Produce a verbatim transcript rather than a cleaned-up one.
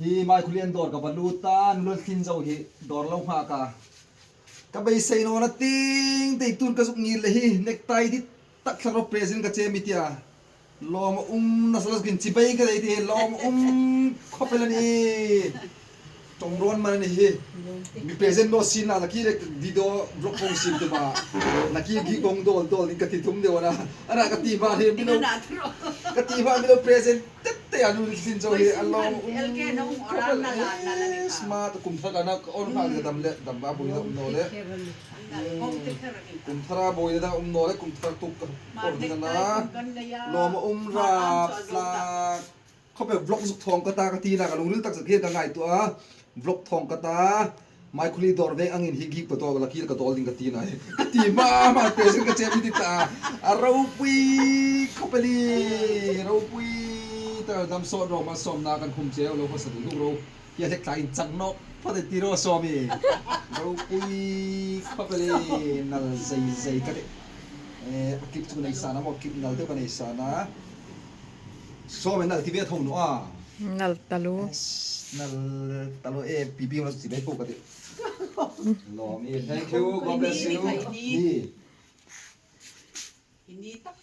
Hi Maikhuli an dawr ka va lut a, nu Laltlinzo hi dawr lo nghak a. Ka beisei nawna ting te tun ka zuk ngir le hi, necktie dit tak thlak rawh present ka che mi tia. Lawm a um nasa lo zuk in chibai ka dei ti hi, lawm a um khawp el a nih. Ṭawng rawn man a ni hi. Mi present naw sin la, la ki le video vlog kong sin tu ma. La ki gi kong dol dol ding ka ti tum deu a na. A na ka ti ma hi mi lo. Ka ti ma mi lo present. Tette a nu Laltlinzo hi a lawm um. Smart kum thar ka na ka on ka dam le dam ba bui na um naw le. Kum thara bui na um naw le, kum thar tuk ka on ding a na. Lawm a um rap tlak. Khawp el vlog zuk thawng ka ta ka ti na ka lungril tak zuk hian ka ngaituo a. Vlog thawng ka ta. Maikhuli dawr veng angin hi gik pa tawk la kil ka dawl ding ka ti na hi. Ka ti ma ma present ka che mi ti ta. A ropui khawp el i. Ropui ta dam sawt ro ma sawm na kan khum che lo ko sa du ro. Hi a hlek tla in chang nawk phawt ti ro Sawmi. Ropui khawp el i nal zai zai ka ti. Eh, a clip chu ka nei sa na maw, clip nal te ka nei sa na. Sawmi nal ti ve thong naw a. Nal talu. Yes, nal talu e, pi pi ma ti ve ko ka ti. Lawm i, thank you, God bless you. Ni. Ni tak